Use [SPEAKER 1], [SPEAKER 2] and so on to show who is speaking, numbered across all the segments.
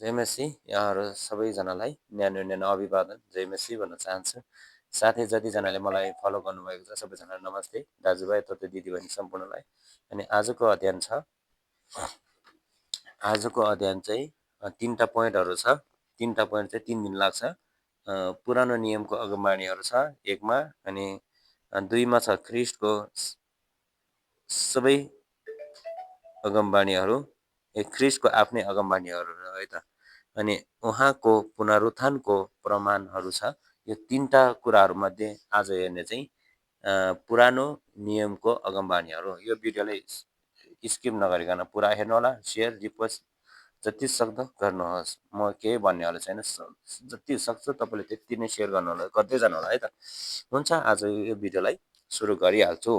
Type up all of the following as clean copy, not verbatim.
[SPEAKER 1] जय मसी यहाँहरू सबैजनालाई न्यानो न्यानो अभिवादन जय मसी भन्न चाहन्छु। साथै जतिजनाले मलाई फलो गर्नुभएको छ सबैजनालाई नमस्ते दाजुभाइ तथा दिदीबहिनी सम्पूर्णलाई। अनि आजको अध्ययन चाहिँ तीनटा पोइन्टहरू छ। तीनटा पोइन्ट चाहिँ 3 दिन लाग्छ। पुरानो नियमको अगमबाणीहरू छ एकमा, अनि दुईमा छ ख्रिस्टको सबै अगमबाणीहरू, ख्रिस्टको आफ्नै अगमबाणीहरू है त। अनि उहाँको पुनरुत्थानको प्रमाणहरू छ। यो तीनटा कुराहरूमध्ये आज हेर्ने चाहिँ पुरानो नियमको अगमबाणीहरू। यो भिडियोलाई स्किप नगरिकन पुरा हेर्नुहोला, सेयर रिपोस्ट जति सक्दो गर्नुहोस्। म केही भन्नेवाला छैन, जति सक्छ तपाईँले त्यति नै सेयर गर्नुहोला, गर्दै जानुहोला है त। हुन्छ, आज यो भिडियोलाई सुरु गरिहाल्छु।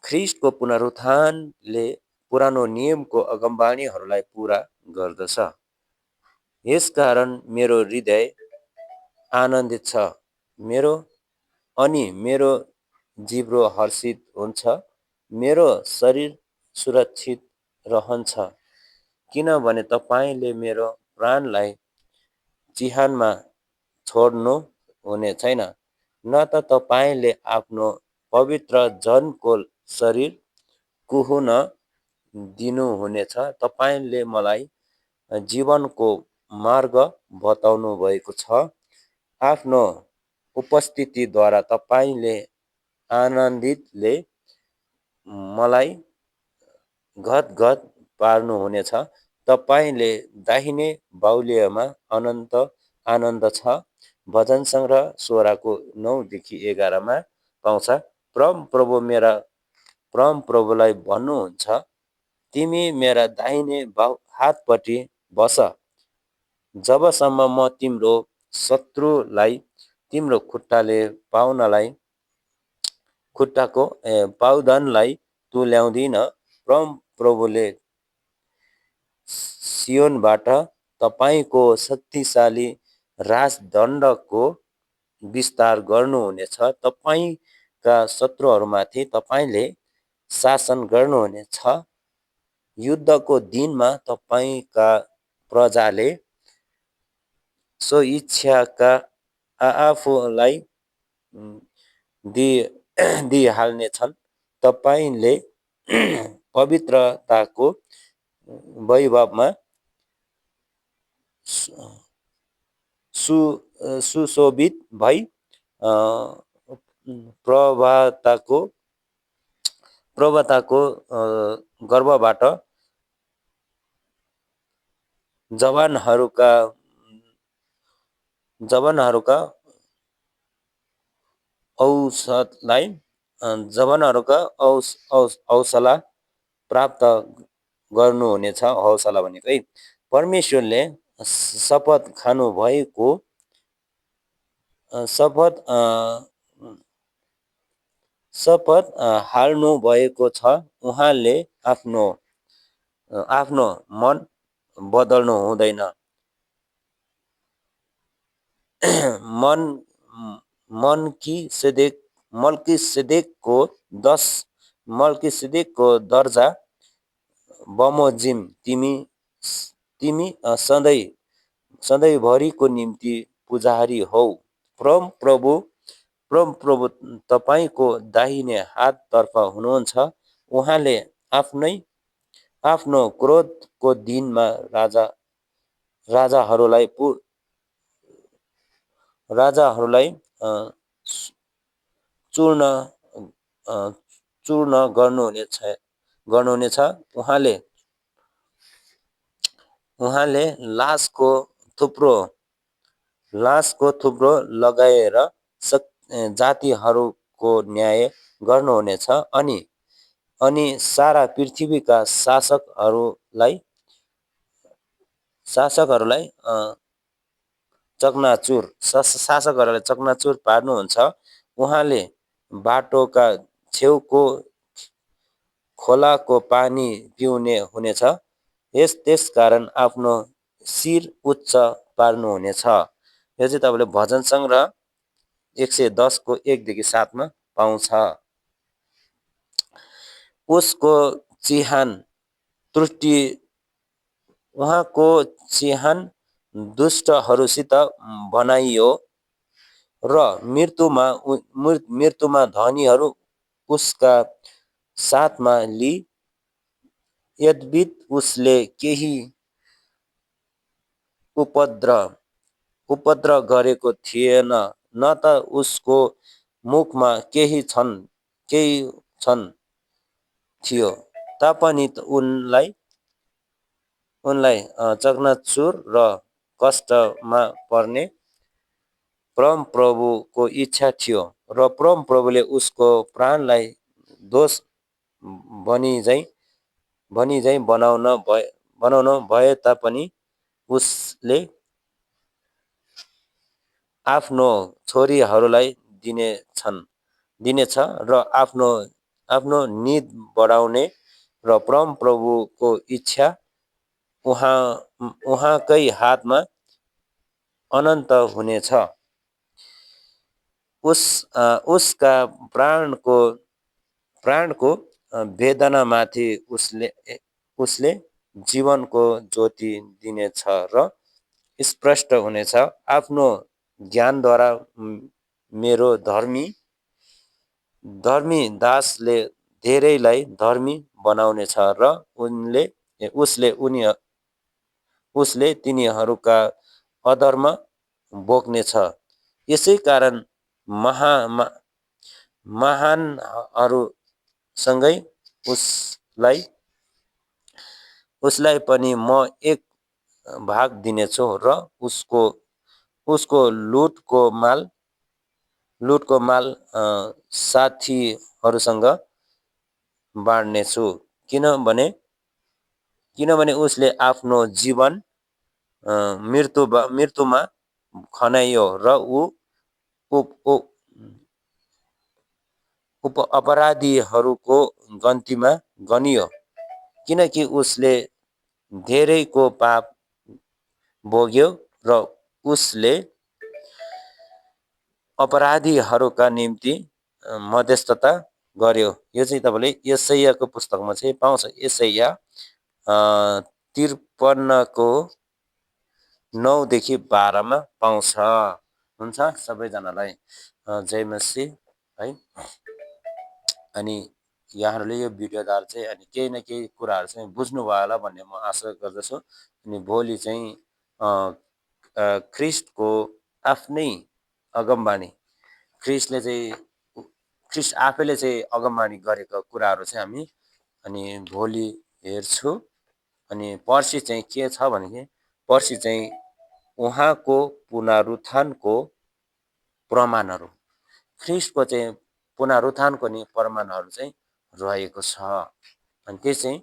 [SPEAKER 1] ख्रिस्टको पुनरुत्थानले पुरानो नियमको अगमबाणीहरूलाई पूरा गर्दछ। यसकारण मेरो हृदय आनन्दित छ, मेरो जिब्रो हर्षित हुन्छ, मेरो शरीर सुरक्षित रहन्छ, किनभने तपाईँले मेरो प्राणलाई चिहानमा छोड्नु हुने छैन, न त तपाईँले आफ्नो पवित्र जनको शरीर कुहुन दिनुहुनेछ। तपाईँले मलाई जीवनको मार्ग बताउनु भएको छ। आफ्नो उपस्थितिद्वारा तपाईँले आनन्दितले मलाई गदगद पार्नुहुनेछ। तपाईँले दाहिने बाहुल्यमा अनन्त आनन्द छ। भजन सङ्ग्रह 16को 9देखि 11मा पाउँछ। परमप्रभुलाई भन्नुहुन्छ, तिमी मेरा दाहिने हातपट्टि बस, जबसम्म म तिम्रो शत्रुलाई तिम्रो पाउदनलाई तुल्याउँदिन। परमप्रभुले सियोनबाट तपाईँको शक्तिशाली राजदण्डको विस्तार गर्नुहुनेछ। तपाईँका शत्रुहरूमाथि तपाईँले शासन गर्नुहुनेछ। युद्धको दिनमा तपाईँका प्रजाले स्वइच्छाका आफूलाई दिइहाल्नेछन्। तपाईँले पवित्रताको वैभवमा सुशोभित भई प्रभुताको गर्भबाट जवानहरूका हौसला प्राप्त गर्नुहुनेछ। हौसला भनेको है, परमेश्वरले शपथ हाल्नु भएको छ। उहाँले आफ्नो मन बदल्नु हुँदैन। मल्कीसेदेकको दर्जा बमोजिम तिमी सधैँभरिको निम्ति पुजारी हौ। परमप्रभु तपाईँको दाहिने हाततर्फ हुनुहुन्छ। उहाँले आफ्नो क्रोधको दिनमा राजाहरूलाई चूर्ण गर्नुहुनेछ। उहाँले लासको थुप्रो लगाएर जातिहरूको न्याय गर्नुहुनेछ, अनि सारा पृथ्वीका शासकहरूलाई चकनाचुर पार्नुहुन्छ। उहाँले बाटोका छेउको खोलाको पानी पिउने हुनेछ। त्यसकारण आफ्नो शिर उच्च पार्नुहुनेछ। यो चाहिँ तपाईँले भजन सङ्ग्रह 110को 1देखि 7मा पाउँछ। उसको चिहान उहाँको चिहान दुष्टहरूसित बनाइयो र मृत्युमा धनीहरू उसका साथमा लिई, यद्यपि उसले केही उपद्रव गरेको थिएन, न त उसको मुखमा केही छन् थियो, तापनि उनलाई चकनाचुर र कष्टमा पर्ने परमप्रभुको इच्छा थियो, र परमप्रभुले उसको प्राणलाई दोष बनिझैँ बनाउन भए तापनि उसले आफ्नो छोरीहरूलाई दिनेछ र आफ्नो निध बढाउने र परमप्रभुको इच्छा उहाँकै हातमा अनन्त हुनेछ। उसका प्राणको वेदनामाथि उसले जीवनको ज्योति दिनेछ र स्पष्ट हुनेछ। आफ्नो ज्ञानद्वारा मेरो धर्मी दासले धेरैलाई धर्मी बनाउनेछ र उसले तिनीहरूका अधर्म बोक्नेछ। यसै कारण महानहरूसँगै उसलाई पनि म एक भाग दिनेछु र उसको लुटको माल साथीहरूसँग बाँड्नेछु, किनभने उसले आफ्नो जीवन मृत्युमा खनाइयो र अपराधीहरूको गन्तीमा गनियो, किनकि उसले धेरैको पाप भोग्यो र उसले अपराधीहरूका निम्ति मध्यस्थता गर्यो। यो चाहिँ तपाईँले यशायाको पुस्तकमा चाहिँ पाउँछ। यशाया 53को 9 देखि 12मा पाउँछ। हुन्छ, सबैजनालाई जय मसी है। अनि यहाँहरूले यो भिडियोद्वारा चाहिँ अनि केही न केही कुराहरू चाहिँ बुझ्नुभयो होला भन्ने म आशा गर्दछु। अनि भोलि चाहिँ ख्रिस्टको आफ्नै अगमबानी, ख्रिस्ट आफैले चाहिँ अगमबानी गरेको कुराहरू चाहिँ हामी अनि भोलि हेर्छु। अनि पर्सि चाहिँ के छ भने पर्सि चाहिँ उहाँको पुनरुत्थानको प्रमाणहरू, ख्रिस्टको चाहिँ पुनरुत्थानको नि प्रमाणहरू चाहिँ रहेको छ। अनि त्यो चाहिँ